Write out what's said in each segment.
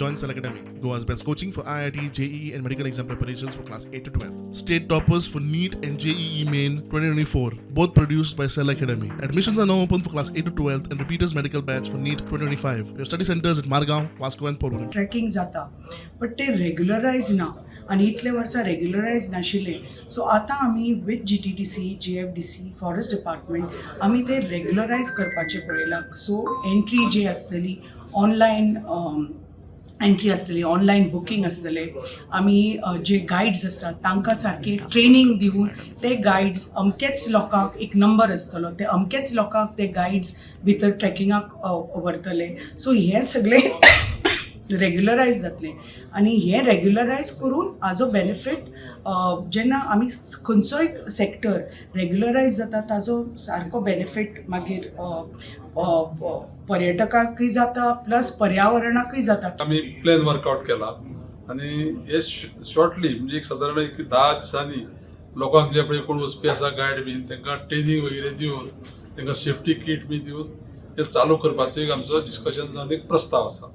Join Cell Academy, Goa's best coaching for IIT, JEE, and medical exam preparations for class 8 to 12. State toppers for NEET and JEE Main 2024, both produced by Cell Academy. Admissions are now open for class 8 to 12 and repeaters medical batch for NEET 2025. We have study centers at Margao, Vasco, and Porvorim. Trekking जाता, but ते रेगुलरायज ना आनी इतले वर्सां रेगुलरायज नाशिल्लें. So आतां आमी with GTDC, GFDC, forest department आमी ते रेगुलरायज करपाचें पळयलां. सो एंट्री जी आसतली, ऑनलायन एंट्री आसतली, ऑनलायन बुकींग आसतलें. आमी जे गायड्स आसात तांकां सारकें ट्रेनींग दिवन ते गायड्स अमकेच लोकांक, एक नंबर आसतलो, ते अमकेच लोकांक ते गायड्स भितर ट्रेकिंगाक व्हरतले. सो हें सगळें रेग्युलरायज जातलें आनी हें रेग्युलरायज करून हाजो बेनिफीट, जेन्ना आमी खंयचोय सेक्टर रेग्युलरायज जाता, ताजो सारको बेनिफीट मागीर पर्यटकाकूय जाता, प्लस पर्यावरणाकूय जाता. आमी प्लॅन वर्कआउट केला आनी हे शॉर्टली, म्हणजे एक सादारण एक 10 दिसांनी लोकांक जे पळय कोण वचपी आसा गायड बीन, तांकां ट्रेनींग वगैरे दिवन, तांकां सेफ्टी किट बी दिवन हे चालू करपाचो एक आमचो डिस्कशन जावन एक प्रस्ताव आसा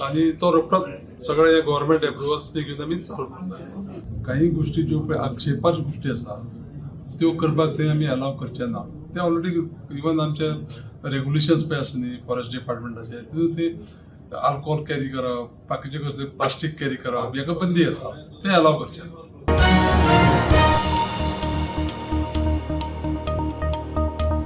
आनी तो रोखडोच सगळे गव्हर्मेंट एप्रुवल्स बी घेवन आमी चालू करता. काही गोश्टी ज्यो पळय आक्षेपार्ह गोश्टी आसा, त्यो करपाक ते आमी अलाव करचे ना. ते ऑलरेडी इवन आमचे रेगुलेशन्स पळय आसा न्ही फॉरेस्ट डिपार्टमेंटाचे, तितून ते आल्कोहोल कॅरी करप, बाकीचे कसले प्लास्टीक कॅरी करप, हेका बंदी आसा, ते अलाव करचे ना.